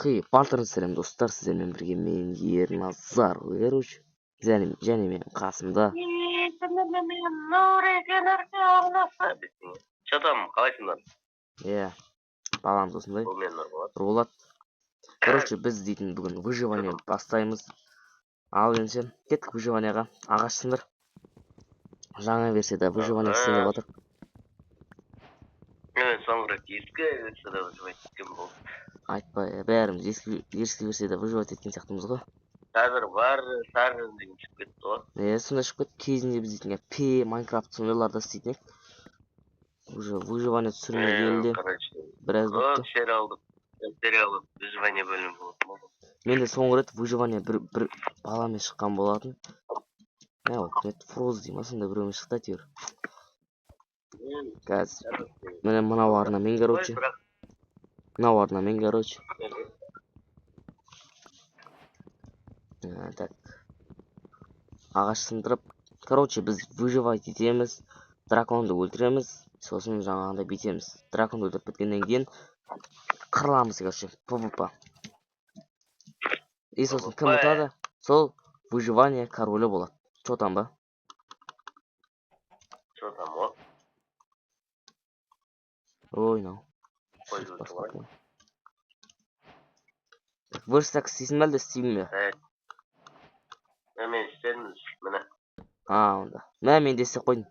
Хей, барлықтарыңызға сәлем, достар, сіздермен бірге мен, Ерназар. Короче, және менің қасымда Че там, қалайсыңдар? Иә, баламыз осындай. Бұл мен, Нұрболат. Нұрболат. Короче, біз дейтін бүгін выживание бастаймыз. Ал ендеше кеттік выживанияға. Ағаш сындыр. Жаңа версияда выживание істеп жатыр. Мен соңғы рет ескі версияда выживать еткен болды. Айтпа, бәріміз ескі версияда выживать еткен сияқтымыз ғой. Қазір бар Саржен деген шығып кетті ғой. Е, сондай шығып кетті. Кезінде біз дейтін П Майнкрафт сондайларда істейтін едік. Уже выживание түсірмегелі де Короче, біраз көп болыпты. сериалдық выживание бөлімі болатын болды. Менде соңғы рет выживание бір баламен шыққан болатын. Ә, ол кім еді? Фроз дей ма, сондай біреумен шықты әйтеуір. Мен, Қазір короче, міне мынау арнамен, ой, короче. бірақ Мынау арнамен, короче. Так. Ағаш сындырып, короче, біз выживать етеміз, драконды өлтіреміз, сосын жаңағындай бүйтеміз. Драконды өлтіріп біткеннен кейін қырыламыз, короче, ПВП. И сосын кім PvP. ұтады, сол выживание королі болады. Чё там ба? Че там, о? Ой, мынау. Қой, Shift өлтіріп басып алайын. кетті. Так, верстак істейсің бе, әлде істеймін бе? Так. Мен істедім, міне. А, онда. Мә, мен де істеп қойдым.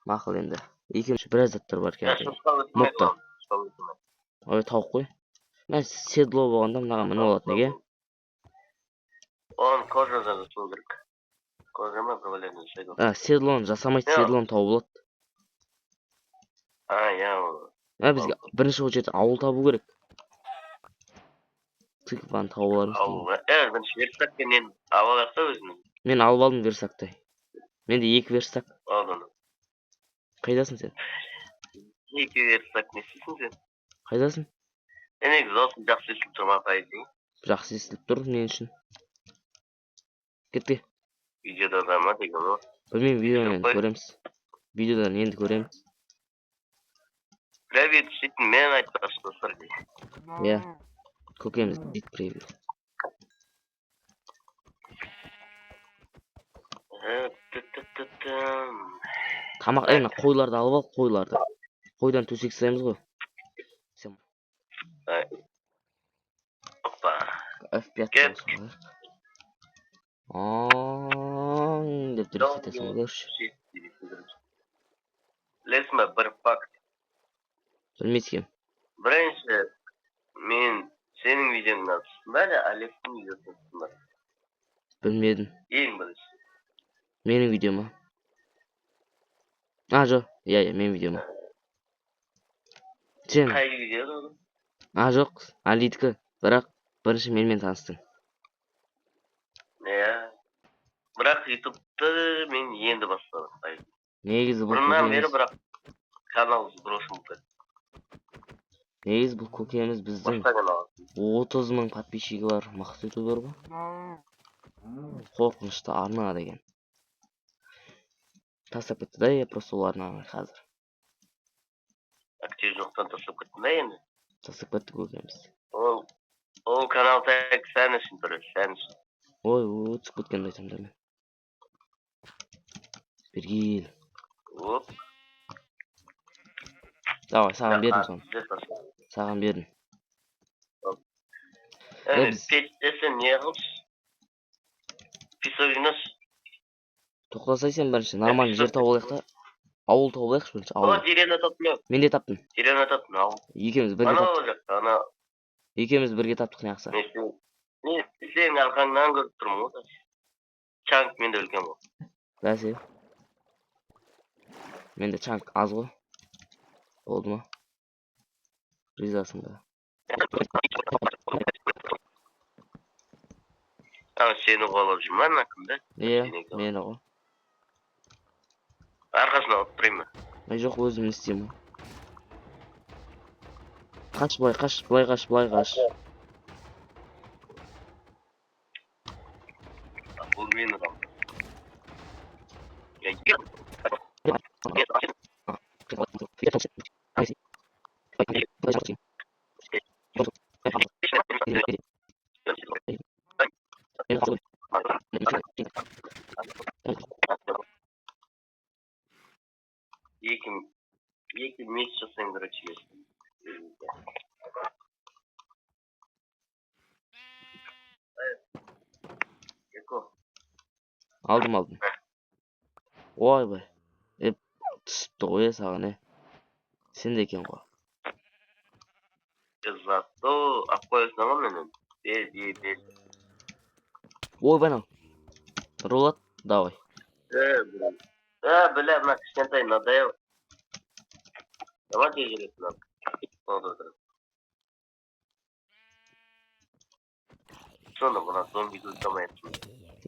Мақұл енді. Екеуміз біраз заттар бар екен. Я шошқа өлтірмей Мопта. қоямын, шошқа өлтірмей. Ой, тауық қой. Мә, седло болғанда мынаған мініп алады неге? Оны кожадан жасау керек. Кожа ма, бір бәледен жасайды ғой. А, седлоны жасамайды, Иә. седлоны тауып алады. А, иә, ол. Мә, бізге бірінші очередь ауыл табу керек. Тыкваны тауып алармыз. Ауыл. Е, бірінші верстакпен нені алып алайық та өзіміз. Мен алып алдым верстакты. Менде екі верстак. Алдым. Қайдасың сен? Екі верстак не істейсің сен? Қайдасың? Е, негізі дауысым жақсы естіліп тұр ма, по идее? Жақсы естіліп тұр мен үшін. Кетті. Видеода да ма деген ғой. Білмеймін, видеодан енді Қой. көреміз. Видеодан енді көреміз. Превью істейтін мен, айтпақшы, достар. Иә. Көкеміз дейді превью. Тü-тü-тü-тüm. Тамақ, ей, мына қойларды алып ал, қойларды. Қойдан төсек жасаймыз ғой. Сен Опа. F5 Кет. басып алайық. Аң деп дұрыс етесің ғой, короче. Білесің бе, бір факт. Білмейді екенмін. Бірінші мен сенің видеоңнан түстім бе, әлде Олегтің видеосынан түстім бе? Білмедім. Ең бірінші. Менің видеома. А, жоқ. Иә, иә, менің видеома. Сен. Қай видео ол? А, жоқ, Алидікі. Бірақ бірінші менімен таныстың. Иә. Бірақ ютубты мен енді бастадым. Негізі бұл Бұрыннан бері, көкеміз, бірақ канал брошен болып кетті. негізі бұл көкеміз біздің Басқа канал. 30 мың подписчигі бар мықты ютубер ғой. Қорқынышты арна деген. Тастап кетті да, я просто ол арнаны қазір. Актив жоқтан тастап кеттім да енді. Тастап кетті көкеміз. Ол канал тек сен үшін тұр, сен үшін. Ой, ой, түсіп кеткенді айтамын да мен. Бергел. Оп. Давай, саған бердім соны. Жүз тастап. Саған бердім. Е, Біз- пеште сен не қылыпсың? Песок жинас. Тоқтасай сен бірінші, нормальный жер тауып алайық та. Ауыл тауып алайықшы бірінші, О, ауыл. деревня таптым мен. Мен де таптым. Деревня таптым, ауыл. Екеуміз бірге Анау таптық. жақта, ана Екеуміз бірге таптық неғылса. мен сенің арқаңнан көріп тұрмын ғой. Чанк менде үлкен ғой. Бәсе. Менде чанк аз ғой. Болды ма? Ризасың ба? Ана сені қуалап жүр ма, ана кімді? Иә, Сенікі. мені ғой. Арқасына алып тұрайын ба? Ай, жоқ, өзім не істеймін ғой. Қаш былай, қаш, былай қаш, былай қаш. Бұл мені ұрамын. Екі меч жасаймын, короче, мен. Екі. Алдым, алдым. Ойбай. Е, түсіпті ғой, е, саған, е. Сенде екен ғой. Зато алып қоясың ғой менен. Бер, бер, бер. Ойбай, анау. Нұрболат, давай. Э, бля. Э, бля, мына кішкентай надоел. Давай тез жүреді мына. Болды, отырып. Сонда мына зомбиді өлтіре алмай.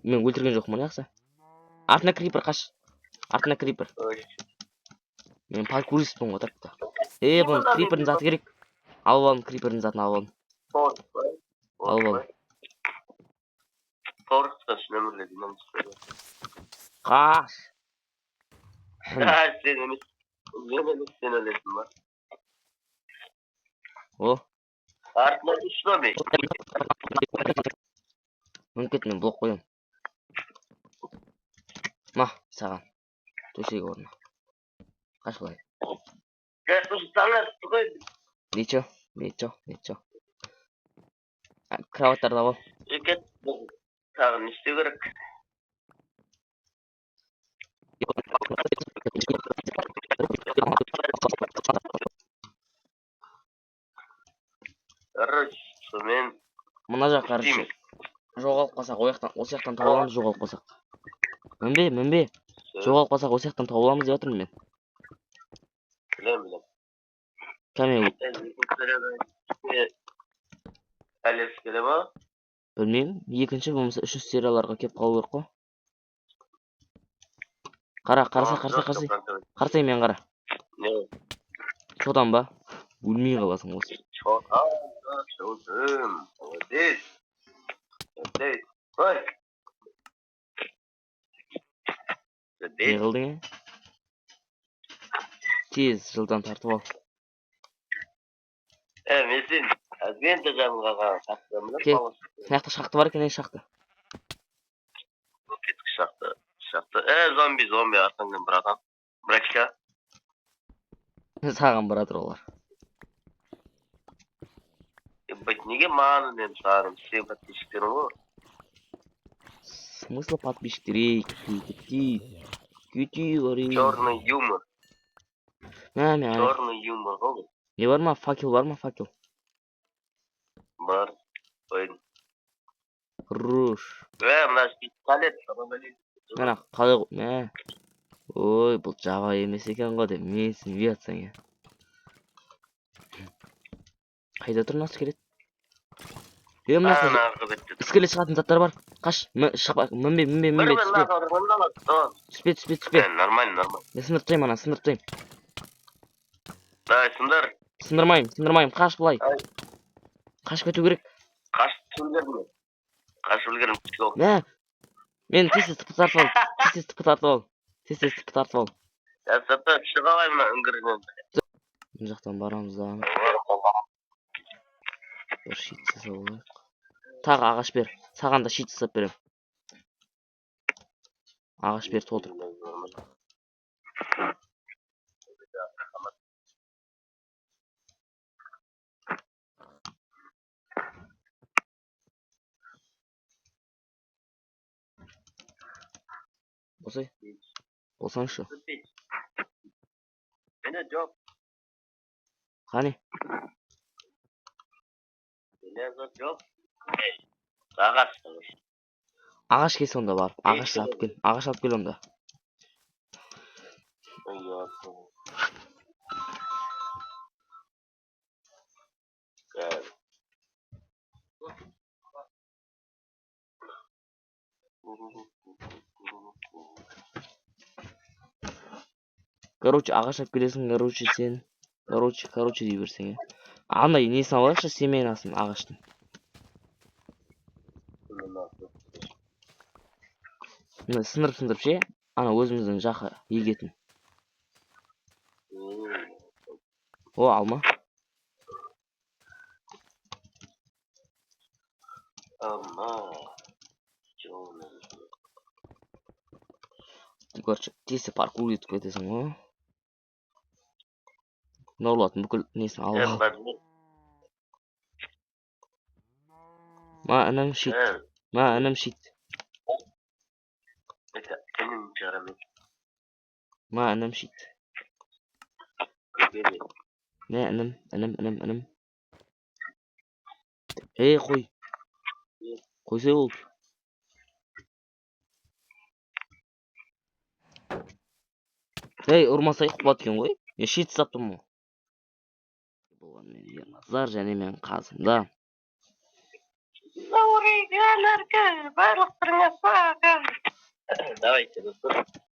Мен өлтірген жоқпын, жақсы. Артына крипер, қаш. Артына крипер. Ой. Мен паркуристпін ғой, так та. Е, бұның крипердің заты керек. Алып алдым, крипердің затын алып алдым. Торт. Алып алдым. Тортқа нөмірлер динамик. Қаш. Сен емес. Мен емес, сен өлесің ба? О, Артынан үш зомби. Мініп кет, мен блок қоямын. Ма, саған. Төсек орнына. Қаш былай. Саңа қой. Ничего, ничего, ничего. Кроваттарды алып ал. Кет. Тағы не істеу керек? Короче, сонымен Мына жақ, короче, істейміз. Жоғалып қалсақ, ол жақтан, осы жақтан тауып аламыз жоғалып қалсақ. Мінбе, мінбе. Жоғалып қалсақ, осы жақтан тауып аламыз деп жатырмын мен. Білемін, білемін. Кәме, Әлесі келе ма? Білмеймін. Екінші болмаса үшінші серияларға келіп қалу керек қой. Қара, қарасай, қарасай, қарасай. Қарасай, мен қара. Не? Шодан ба? Өлмей қаласың осы. Шодан, шодан. Молодец. Молодец. Ой. Не Молодец. қылдың, е? Тез, жылдам тартып ал. Е, мен сен азгенте жанға қалған. Кел. Мына жақта шахта бар екен, е, шахта. Кеттік шахта. Шахта. Е, зомби, зомби артыңнан, братан. Братишка. Саған баратыр олар. Ебать, неге маған үнемі саған сен подписчиктерің ғой? Смысл подписчиктер, ей, кете, кете барей. Черный юмор. Мә, мә, Черный юмор ғой бұл. Не бар ма? Факел бар ма, факел? Бар. Ой. Хорош. Е, мына пистолет. Мына қалай мә. Ой, бұл Java емес екен ғой деп менсінбей жатсаң, е. Қайда тұр мына скелет? Е, мына Ана арғы бетте тұр. скелет шығатын заттар бар. Қаш, шықпа, мінбе, мінбе, Бір мінбе, бір түспе. мына мына. Түспе, түспе, түспе. Е, нормально, нормально. Мен сындырып тастаймын, ана, сындырып тастаймын. Давай, сындыр. Сындырмаймын, сындырмаймын, қаш былай. Ай. Қашып кету керек. Қашып үлгердім. Қашып үлгердім. Жоқ. Мә. Мен тез тез тіпі тартып ал. Тез тез тіпі тартып ал. Тез тез тіпі тартып ал. Я зато шыға алаймын мына үңгірінен. Мына жақтан барамыз да. Бір щит жасап алайық. Тағы ағаш бер. Саған да щит жасап беремін. Ағаш бер толтырып. Болсай. Болсаңшы. Менде жоқ. Қане? Менде жоқ. Ей, ағаш. Ағаш. Ағаш кес онда барып. Ағаш алып кел. Ағаш алып кел онда. Ой, я. Короче, ағаш алып келесің, короче, сен. Короче, короче дей берсең, е. Андай несін алайықшы, семенасын ағаштың. Мына сындырып сындырып ше, ана өзіміздің жаққа егетін. О, алма. Ама. Чё? Короче, тез паркур етіп кетесің ғой. Нұрлаттың бүкіл несін алып ал. Бар. Ма, інім, щит. Ма, інім, щит. Это інім шығарамын. Ма, інім, щит. Мә, інім, інім, інім, інім. Ей, қой. Қойсай болды. Ей, ұрмасай құтылады екен ғой. Мен щит ұстап тұрмын ғой. Болғанмен, Ерназар және мен қасымда. Барлықтарыңа. Давайте, достар.